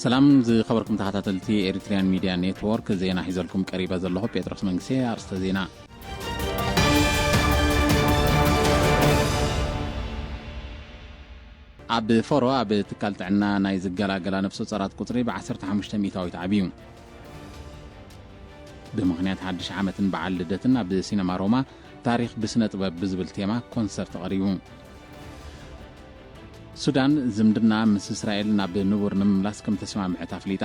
ሰላም ዝኸበርኩም ተኸታተልቲ ኤሪትሪያን ሚድያ ኔትወርክ፣ ዜና ሒዘልኩም ቀሪበ ዘለኹ ጴጥሮስ መንግስቴ። ኣርእስተ ዜና። ኣብ ፎሮ ኣብ ትካል ጥዕና ናይ ዝገላገላ ነፍሰ ጾራት ቁጽሪ ብ15 ሚእታዊት ዓብዩ። ብምኽንያት ሓድሽ ዓመትን በዓል ልደትን ኣብ ሲነማ ሮማ ታሪኽ ብስነ ጥበብ ብዝብል ቴማ ኮንሰርት ቀሪቡ። ሱዳን ዝምድና ምስ እስራኤል ናብ ንቡር ንምምላስ ከም ተስማምዐት ኣፍሊጣ።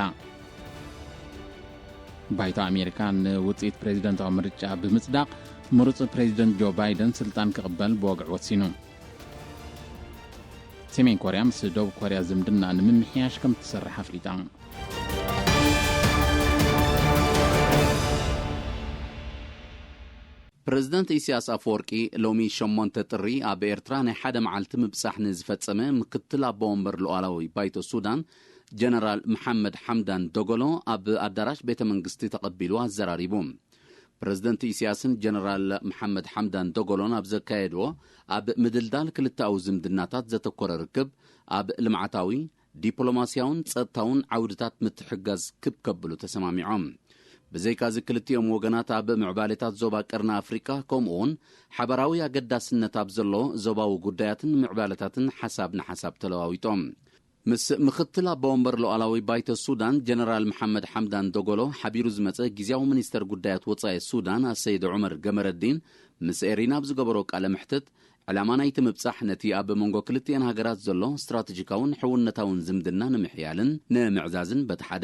ባይቶ ኣሜሪካ ንውፅኢት ፕሬዚደንታዊ ምርጫ ብምፅዳቕ ምሩፅ ፕሬዚደንት ጆ ባይደን ስልጣን ክቕበል ብወግዒ ወሲኑ። ሰሜን ኮርያ ምስ ደቡብ ኮርያ ዝምድና ንምምሕያሽ ከም ትሰርሕ ኣፍሊጣ። ፕረዚደንት ኢሳያስ ኣፈወርቂ ሎሚ ሸሞንተ ጥሪ ኣብ ኤርትራ ናይ ሓደ መዓልቲ ምብጻሕ ንዝፈጸመ ምክትል ኣቦ ወንበር ሉዓላዊ ባይቶ ሱዳን ጀነራል መሓመድ ሓምዳን ዶጎሎ ኣብ ኣዳራሽ ቤተ መንግስቲ ተቐቢሉ ኣዘራሪቡ። ፕረዚደንት ኢሳያስን ጀነራል መሓመድ ሓምዳን ዶጎሎን ኣብ ዘካየድዎ ኣብ ምድልዳል ክልተኣዊ ዝምድናታት ዘተኮረ ርክብ ኣብ ልምዓታዊ፣ ዲፕሎማስያውን ጸጥታውን ዓውድታት ምትሕግጋዝ ክብ ከብሉ ተሰማሚዖም። ብዘይካዚ ክልቲኦም ወገናት ኣብ ምዕባሌታት ዞባ ቀርኒ ኣፍሪቃ ከምኡ እውን ሓበራዊ ኣገዳስነት ኣብ ዘሎ ዞባዊ ጉዳያትን ምዕባለታትን ሓሳብ ንሓሳብ ተለዋዊጦም። ምስ ምክትል ኣቦ ወንበር ሉዓላዊ ባይቶ ሱዳን ጀነራል መሓመድ ሓምዳን ዶጎሎ ሓቢሩ ዝመጸ ግዝያዊ ሚኒስተር ጉዳያት ወጻኢ ሱዳን ኣሰይድ ዑመር ገመረዲን ምስ ኤሪና ኣብ ዝገበሮ ቃለ መሕትት ዕላማ ናይቲ ምብጻሕ ነቲ ኣብ መንጎ ክልቲኤን ሃገራት ዘሎ ስትራተጂካውን ሕውነታውን ዝምድና ንምሕያልን ንምዕዛዝን በቲ ሓደ፣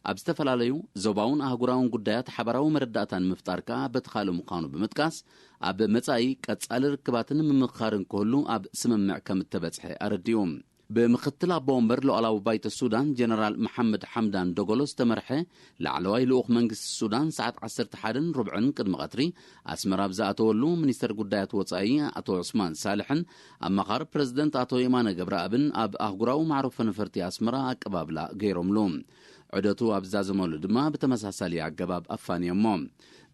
ኣብ ዝተፈላለዩ ዞባውን ኣህጉራውን ጉዳያት ሓባራዊ መረዳእታ ንምፍጣር ከኣ በቲ ካልእ ምዃኑ ብምጥቃስ፣ ኣብ መጻኢ ቀጻሊ ርክባትን ምምኽኻርን ክህሉ ኣብ ስምምዕ ከም እተበጽሐ ኣረዲኡ። ብምክትል ኣቦ ወንበር ሉዓላዊ ባይቶ ሱዳን ጀነራል መሓመድ ሓምዳን ዶጎሎ ዝተመርሐ ላዕለዋይ ልኡኽ መንግስቲ ሱዳን ሰዓት ዓሰርተ ሓደን ሩብዕን ቅድሚ ቀትሪ ኣስመራ ኣብ ዝኣተወሉ፣ ሚኒስተር ጉዳያት ወጻኢ ኣቶ ዑስማን ሳልሕን ኣማኻሪ ፕረዚደንት ኣቶ የማነ ገብረኣብን ኣብ ኣህጉራዊ ማዕረፎ ነፈርቲ ኣስመራ ኣቀባብላ ገይሮምሉ። ዑደቱ ኣብ ዝዛዘመሉ ድማ ብተመሳሳሊ ኣገባብ ኣፋንዮሞ።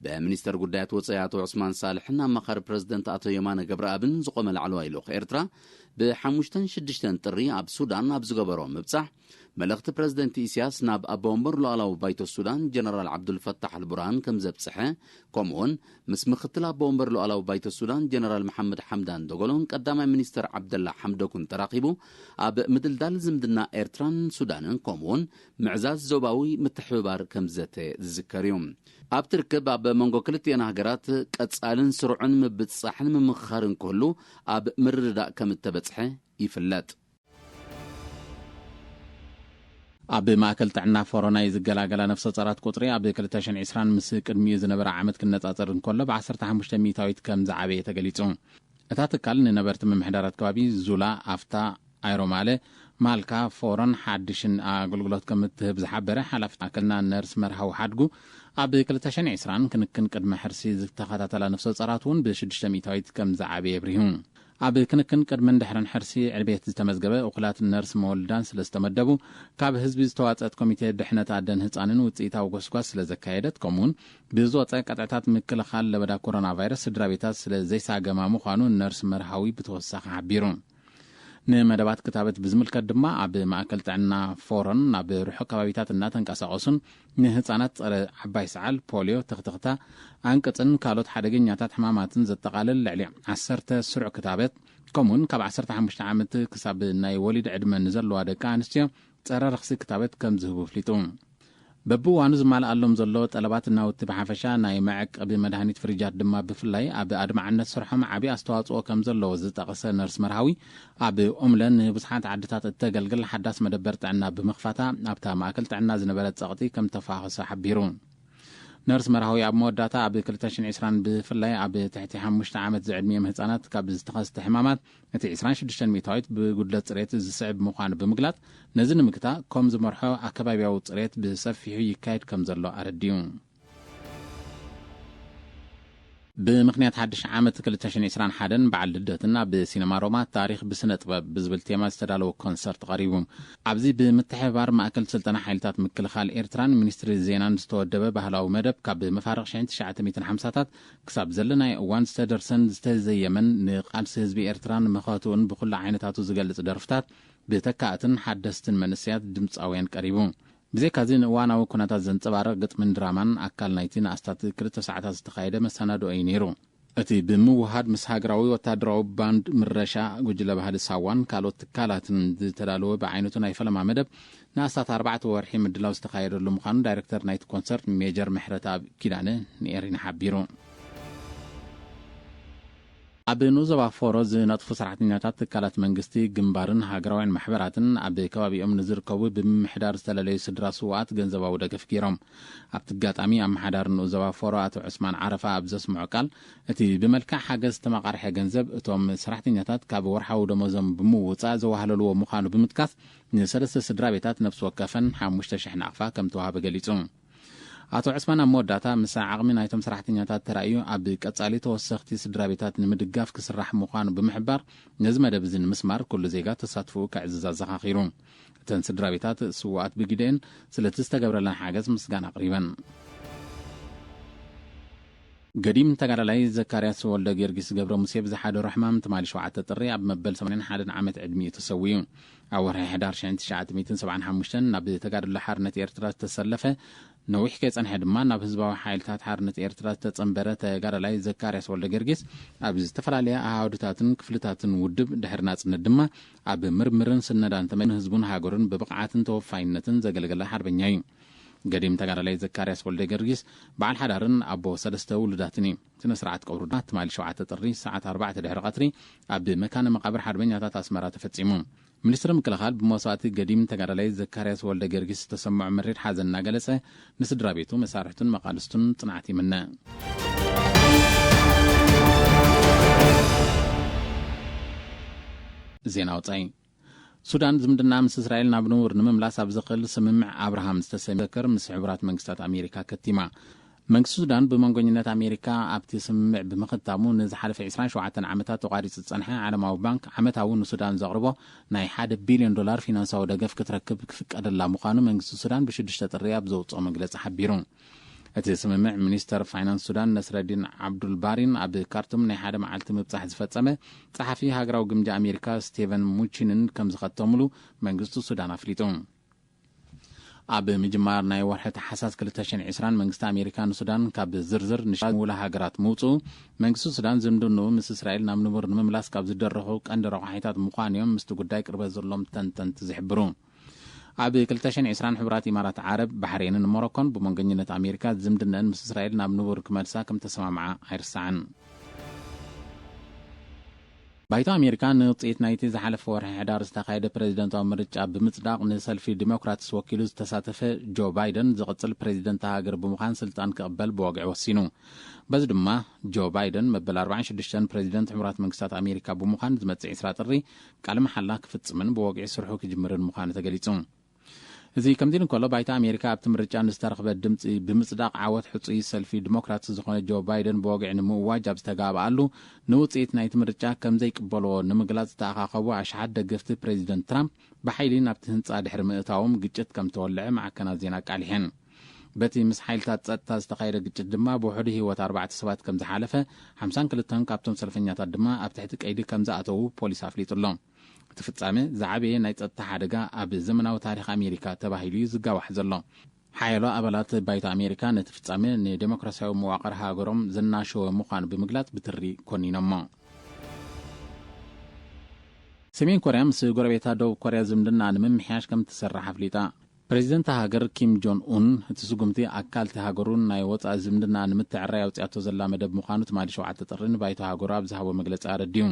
ብሚኒስተር ጉዳያት ወጻኢ ኣቶ ዑስማን ሳልሕን ኣማኻሪ ፕረዚደንት ኣቶ የማነ ገብረኣብን ዝቖመ ላዕለዋይ ልኡኽ ኤርትራ ብሓሙሽተን ሽዱሽተን ጥሪ ኣብ ሱዳን ኣብ ዝገበሮ ምብጻሕ፣ መልእኽቲ ፕረዚደንት ኢሳያስ ናብ ኣቦ ወንበር ሉዓላዊ ባይቶ ሱዳን ጀነራል ዓብዱልፈታሕ ኣልቡርሃን ከም ዘብጽሐ፣ ከምኡውን ምስ ምክትል ኣቦ ወንበር ሉዓላዊ ባይቶ ሱዳን ጀነራል መሓመድ ሓምዳን ዶጎሎን ቀዳማይ ሚኒስተር ዓብደላ ሓምዶክን ተራኺቡ ኣብ ምድልዳል ዝምድና ኤርትራን ሱዳንን ከምኡውን ምዕዛዝ ዞባዊ ምትሕብባር ከም ዘተ ዝዝከር እዩ። ኣብቲ ርክብ ኣብ መንጎ ክልቲኤን ሃገራት ቀጻልን ስሩዕን ምብጽጻሕን ምምኽኻርን ክህሉ ኣብ ምርድዳእ ከም እተበጽሐ ይፍለጥ። ኣብ ማእከል ጥዕና ፎሮ ናይ ዝገላገላ ነፍሰ ጾራት ቁጽሪ ኣብ ክልተ ሽሕን ዕስራን ምስ ቅድሚኡ ዝነበረ ዓመት ክነጻጸር እንከሎ ብ15 ሚእታዊት ከም ዝዓበየ ተገሊጹ። እታ ትካል ንነበርቲ ምምሕዳራት ከባቢ ዙላ፣ ኣፍታ፣ ኣይሮማለ፣ ማልካ፣ ፎሮን ሓድሽን ኣገልግሎት ከም እትህብ ዝሓበረ ሓላፊ ማእከልና ነርስ መርሃዊ ሓድጉ፣ ኣብ ክልተ ሽሕን ዕስራን ክንክን ቅድመ ሕርሲ ዝተኸታተላ ነፍሰ ጾራት እውን ብ6 ሚእታዊት ከም ዝዓበየ የብሪሁ። ኣብ ክንክን ቅድምን ድሕርን ሕርሲ ዕቤት ዝተመዝገበ እኹላት ነርስ መወልዳን ስለ ዝተመደቡ፣ ካብ ህዝቢ ዝተዋጸት ኮሚቴ ድሕነት ኣደን ህጻንን ውጽኢታዊ ጎስጓስ ስለ ዘካየደት፣ ከምኡውን ብዝወጸ ቀጥዕታት ምክልኻል ለበዳ ኮሮና ቫይረስ ስድራ ቤታት ስለ ዘይሳገማ ምዃኑ ነርስ መርሃዊ ብተወሳኺ ሓቢሩ። ንመደባት ክታበት ብዝምልከት ድማ፣ ኣብ ማእከል ጥዕና ፎሮን ናብ ርሑቕ ከባቢታት እናተንቀሳቐሱን ንህጻናት ጸረ ዓባይ ሰዓል፣ ፖልዮ፣ ትኽትኽታ፣ ኣንቅጽን ካልኦት ሓደገኛታት ሕማማትን ዘጠቓልል ልዕሊ ዓሰርተ ስሩዕ ክታበት፣ ከምኡውን ካብ ዓሰርተ ሓሙሽተ ዓመት ክሳብ ናይ ወሊድ ዕድመ ንዘለዋ ደቂ ኣንስትዮ ጸረ ረኽሲ ክታበት ከም ዝህቡ ኣፍሊጡ። በብእዋኑ ዝማልኣሎም ዘሎ ጠለባት ናውቲ ብሓፈሻ፣ ናይ መዐቀቢ መድሃኒት ፍሪጃት ድማ ብፍላይ፣ ኣብ ኣድማዕነት ስርሖም ዓቢ ኣስተዋጽኦ ከም ዘለዎ ዝጠቐሰ ነርስ መርሃዊ፣ ኣብ ኦምለን ንብዙሓት ዓድታት እተገልግል ሓዳስ መደበር ጥዕና ብምኽፋታ፣ ኣብታ ማእከል ጥዕና ዝነበረ ጸቕጢ ከም ተፋኸሰ ሓቢሩ። ነርስ መርሃዊ ኣብ መወዳእታ፣ ኣብ ክልተ ሽሕን ዕስራን ብፍላይ ኣብ ትሕቲ ሓሙሽተ ዓመት ዝዕድሚኦም ህጻናት ካብ ዝተኸስተ ሕማማት እቲ ዕስራን ሽዱሽተን ሚእታዊት ብጉድለት ጽሬት ዝስዕብ ምዃኑ ብምግላጽ፣ ነዚ ንምግታእ ኮም ዝመርሖ ኣከባብያዊ ጽሬት ብሰፊሑ ይካየድ ከም ዘሎ ኣረዲኡ። ብምኽንያት ሓድሽ ዓመት ክልተ ሽሕን ዕስራን ሓደን በዓል ልደትን ኣብ ሲነማ ሮማ ታሪኽ ብስነ ጥበብ ብዝብል ቴማ ዝተዳለወ ኮንሰርት ቀሪቡ። ኣብዚ ብምትሕብባር ማእከል ስልጠና ሓይልታት ምክልኻል ኤርትራን ሚኒስትሪ ዜናን ዝተወደበ ባህላዊ መደብ ካብ መፋርቕ ሽሕን ትሽዓተ ሚእትን ሓምሳታት ክሳብ ዘለናይ እዋን ዝተደርሰን ዝተዘየመን ንቃልሲ ህዝቢ ኤርትራን መኸትኡን ብኹሉ ዓይነታቱ ዝገልጽ ደርፍታት ብተካእትን ሓደስትን መንእሰያት ድምጻውያን ቀሪቡ። ብዘይካዚ ንእዋናዊ ኩነታት ዘንጸባርቕ ግጥምን ድራማን ኣካል ናይቲ ንኣስታት ክልተ ሰዓታት ዝተኻየደ መሰናድኦ እዩ ነይሩ። እቲ ብምውሃድ ምስ ሃገራዊ ወታደራዊ ባንድ ምረሻ፣ ጉጅለ ባህሊ ሳዋን ካልኦት ትካላትን ዝተዳለወ ብዓይነቱ ናይ ፈለማ መደብ ንኣስታት ኣርባዕተ ወርሒ ምድላው ዝተኻየደሉ ምዃኑ ዳይሬክተር ናይቲ ኮንሰርት ሜጀር ምሕረተኣብ ኪዳነ ንኤሪና ሓቢሩ። ኣብ ንኡስ ዞባ ፎሮ ዝነጥፉ ሰራሕተኛታት ትካላት መንግስቲ፣ ግንባርን ሃገራውያን ማሕበራትን ኣብ ከባቢኦም ንዝርከቡ ብምምሕዳር ዝተለለዩ ስድራ ስውኣት ገንዘባዊ ደገፍ ገይሮም። ኣብቲ ኣጋጣሚ ኣመሓዳሪ ንኡስ ዞባ ፎሮ ኣቶ ዑስማን ዓረፋ ኣብ ዘስምዖ ቃል፣ እቲ ብመልክዕ ሓገዝ ዝተመቓርሐ ገንዘብ እቶም ሰራሕተኛታት ካብ ወርሓዊ ደሞዞም ብምውፃእ ዘዋህለልዎ ምዃኑ ብምጥቃስ፣ ንሰለስተ ስድራ ቤታት ነፍሲ ወከፈን ሓሙሽተ ሽሕ ናቕፋ ከም ተዋህበ ገሊጹ። ኣቶ ዑስማን ኣብ መወዳእታ፣ ምስ ዓቕሚ ናይቶም ሰራሕተኛታት ተራእዩ ኣብ ቀጻሊ ተወሰኽቲ ስድራ ቤታት ንምድጋፍ ክስራሕ ምዃኑ ብምሕባር፣ ነዚ መደብ እዚ ንምስማር ኩሉ ዜጋ ተሳትፎኡ ከዕዝዝ ኣዘኻኺሩ። እተን ስድራ ቤታት ስውኣት ብግደኤን ስለቲ ዝተገብረለን ሓገዝ ምስጋና ኣቕሪበን። ገዲም ተጋዳላይ ዘካርያስ ወልደ ጊዮርጊስ ገብረ ሙሴ ብዝሓደሮ ሕማም ትማሊ ሸውዓተ ጥሪ ኣብ መበል ሰማንያን ሓደን ዓመት ዕድሚኡ ተሰዊኡ። ኣብ ወርሒ ሕዳር ሽሕን ትሽዓተ ሚእትን ሰብዓን ሓሙሽተን ናብ ተጋድሎ ሓርነት ኤርትራ ዝተሰለፈ፣ ነዊሕ ከይጸንሐ ድማ ናብ ህዝባዊ ሓይልታት ሓርነት ኤርትራ ዝተጸንበረ ተጋዳላይ ዘካርያስ ወልደ ጊዮርጊስ፣ ኣብ ዝተፈላለያ ኣሃዱታትን ክፍልታትን ውድብ ድሕሪ ናጽነት ድማ ኣብ ምርምርን ስነዳን ተመ-፣ ንህዝቡን ሃገሩን ብብቕዓትን ተወፋይነትን ዘገልገለ ሓርበኛ እዩ። ገዲም ተጋዳላይ ዘካርያስ ወልደ ጊዮርጊስ በዓል ሓዳርን ኣቦ ሰለስተ ውሉዳትን እዩ። ስነ ስርዓት ቀብሩ ድማ ትማሊ ሸውዓተ ጥሪ ሰዓት ኣርባዕተ ድሕሪ ቀትሪ ኣብ መካነ መቓብር ሓርበኛታት ኣስመራ ተፈጺሙ። ሚኒስትሪ ምክልኻል ብመስዋእቲ ገዲም ተጋዳላይ ዘካርያስ ወልደ ጊዮርጊስ ዝተሰምዖ መሪር ሓዘን እናገለጸ፣ ንስድራ ቤቱ፣ መሳርሕቱን መቓልስቱን ጽንዓት ይምነ። ዜና ወጻኢ። ሱዳን ዝምድና ምስ እስራኤል ናብ ንቡር ንምምላስ ኣብ ዘኽእል ስምምዕ ኣብርሃም ዝተሰምየ ምክክር ምስ ሕቡራት መንግስታት ኣሜሪካ ከቲማ። መንግስቲ ሱዳን ብመንጎኝነት ኣሜሪካ ኣብቲ ስምምዕ ብምኽታሙ፣ ንዝሓለፈ ዕስራን ሸውዓተን ዓመታት ተቋሪጹ ዝጸንሐ ዓለማዊ ባንክ ዓመታዊ ንሱዳን ዘቕርቦ ናይ ሓደ ቢልዮን ዶላር ፊናንሳዊ ደገፍ ክትረክብ ክፍቀደላ ምዃኑ መንግስቲ ሱዳን ብሽዱሽተ ጥሪ ኣብ ዘውጽኦ መግለጺ ሓቢሩ። እቲ ስምምዕ ሚኒስተር ፋይናንስ ሱዳን ነስረዲን ዓብዱልባሪን ኣብ ካርቱም ናይ ሓደ መዓልቲ ምብጻሕ ዝፈጸመ ጸሓፊ ሃገራዊ ግምጃ ኣሜሪካ ስቴቨን ሙቺንን ከም ዝኸተሙሉ መንግስቲ ሱዳን ኣፍሊጡ። ኣብ ምጅማር ናይ ወርሒ ታሕሳስ ክልተ ሽሕን ዕስራን መንግስቲ ኣሜሪካ ንሱዳን ካብ ዝርዝር ንሻሙላ ሃገራት ምውጽኡ፣ መንግስቲ ሱዳን ዝምድንኡ ምስ እስራኤል ናብ ንቡር ንምምላስ ካብ ዝደረኹ ቀንዲ ረቋሒታት ምዃኑ እዮም ምስቲ ጉዳይ ቅርበት ዘለዎም ተንተንቲ ዝሕብሩ። ኣብ ክልተ ሽሕን ዕስራን ሕቡራት ኢማራት ዓረብ፣ ባሕሬንን ሞሮኮን ብመንጎኝነት ኣሜሪካ ዝምድነን ምስ እስራኤል ናብ ንቡር ክመልሳ ከም ተሰማምዓ ኣይርሳዕን። ባይቶ ኣሜሪካ ንውጽኢት ናይቲ ዝሓለፈ ወርሒ ሕዳር ዝተኻየደ ፕሬዚደንታዊ ምርጫ ብምጽዳቕ፣ ንሰልፊ ዲሞክራትስ ወኪሉ ዝተሳተፈ ጆ ባይደን ዝቕጽል ፕሬዚደንት ሃገር ብምዃን ስልጣን ክቕበል ብወግዒ ወሲኑ። በዚ ድማ ጆ ባይደን መበል ኣርባዓን ሽዱሽተን ፕሬዚደንት ሕቡራት መንግስታት ኣሜሪካ ብምዃን ዝመጽእ ዕስራ ጥሪ ቃለ መሓላ ክፍጽምን ብወግዒ ስርሑ ክጅምርን ምዃኑ ተገሊጹ። እዚ ከምዚ ኢሉ እንከሎ፣ ባይቶ ኣሜሪካ ኣብቲ ምርጫ ንዝተረኽበ ድምጺ ብምጽዳቕ ዓወት ሕጹይ ሰልፊ ዲሞክራት ዝኾነ ጆ ባይደን ብወግዒ ንምእዋጅ ኣብ ዝተጋብኣሉ፣ ንውጽኢት ናይቲ ምርጫ ከም ዘይቅበልዎ ንምግላጽ ዝተኣኻኸቡ ኣሽሓት ደገፍቲ ፕሬዚደንት ትራምፕ ብሓይሊ ናብቲ ህንጻ ድሕሪ ምእታዎም ግጭት ከም ተወልዐ ማዕከናት ዜና ኣቃሊሐን። በቲ ምስ ሓይልታት ጸጥታ ዝተኻየደ ግጭት ድማ ብውሕዱ ህይወት ኣርባዕተ ሰባት ከም ዝሓለፈ፣ ሓምሳን ክልተን ካብቶም ሰልፈኛታት ድማ ኣብ ትሕቲ ቀይዲ ከም ዝኣተዉ ፖሊስ ኣፍሊጡ ኣሎ። እቲ ፍጻመ ዝዓበየ ናይ ጸጥታ ሓደጋ ኣብ ዘመናዊ ታሪኽ ኣሜሪካ ተባሂሉ እዩ ዝጋዋሕ ዘሎ። ሓያሎ ኣባላት ባይቶ ኣሜሪካ ነቲ ፍጻመ ንዴሞክራሲያዊ መዋቕር ሃገሮም ዘናሸወ ምዃኑ ብምግላጽ ብትሪ ኮኒኖሞ። ሰሜን ኮርያ ምስ ጎረቤታ ደቡብ ኮርያ ዝምድና ንምምሕያሽ ከም ትሰርሕ ኣፍሊጣ። ፕሬዚደንት ሃገር ኪም ጆን ኡን፣ እቲ ስጉምቲ ኣካል እቲ ሃገሩን ናይ ወጻኢ ዝምድና ንምትዕራይ ኣውጺኣቶ ዘላ መደብ ምዃኑ ትማሊ ሸውዓተ ጥሪ ንባይቶ ሃገሩ ኣብ ዝሃቦ መግለጺ ኣረዲኡ።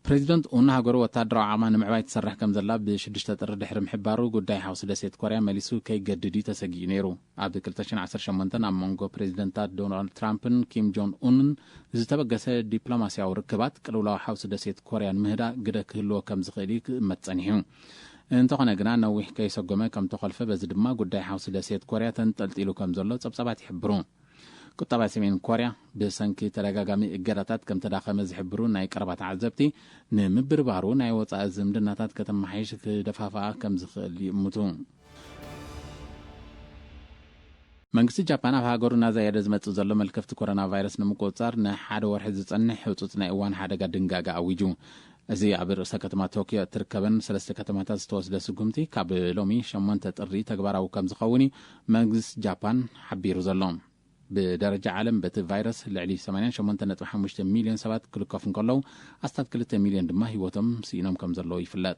ፕሬዚደንት ኡን፣ ሃገሩ ወታደራዊ ዓቕማ ንምዕባይ ትሰርሕ ከም ዘላ ብሽዱሽተ ጥሪ ድሕሪ ምሕባሩ፣ ጉዳይ ሓውሲ ደሴት ኮርያ መሊሱ ከይገድድ እዩ ተሰጊኡ ነይሩ። ኣብ ክልተ ሽሕን ዓሰርተ ሸሞንተን ኣብ መንጎ ፕሬዚደንታት ዶናልድ ትራምፕን ኪም ጆን ኡንን ዝተበገሰ ዲፕሎማስያዊ ርክባት፣ ቅልውላው ሓውሲ ደሴት ኮርያ ንምህዳእ ግደ ክህልዎ ከም ዝኽእል እዩ ክእመት ጸኒሑ። እንተኾነ ግና፣ ነዊሕ ከይሰጎመ ከም ተኾልፈ፣ በዚ ድማ ጉዳይ ሓውሲ ደሴት ኮርያ ተንጠልጢሉ ከም ዘሎ ጸብጻባት ይሕብሩ። ቁጠባ ሰሜን ኮርያ ብሰንኪ ተደጋጋሚ እገዳታት ከም ተዳኸመ ዝሕብሩ ናይ ቀረባ ተዓዘብቲ፣ ንምብርባሩ ናይ ወጻኢ ዝምድናታት ከተመሓይሽ ክደፋፍኣ ከም ዝኽእል ይእምቱ። መንግስቲ ጃፓን ኣብ ሃገሩ እናዘየደ ዝመጽእ ዘሎ መልከፍቲ ኮሮና ቫይረስ ንምቁጽጻር ንሓደ ወርሒ ዝጸንሕ ህጹጽ ናይ እዋን ሓደጋ ድንጋገ ኣዊጁ። እዚ ኣብ ርእሰ ከተማ ቶኪዮ እትርከበን ሰለስተ ከተማታት ዝተወስደ ስጉምቲ ካብ ሎሚ ሸሞንተ ጥሪ ተግባራዊ ከም ዝኸውን እዩ መንግስቲ ጃፓን ሓቢሩ ዘሎ። ብደረጃ ዓለም በቲ ቫይረስ ልዕሊ ሰማንያን ሸሞንተን ነጥቢ ሓሙሽተ ሚልዮን ሰባት ክልከፉ እንከለዉ፣ ኣስታት ክልተ ሚልዮን ድማ ህይወቶም ስኢኖም ከም ዘለዉ ይፍለጥ።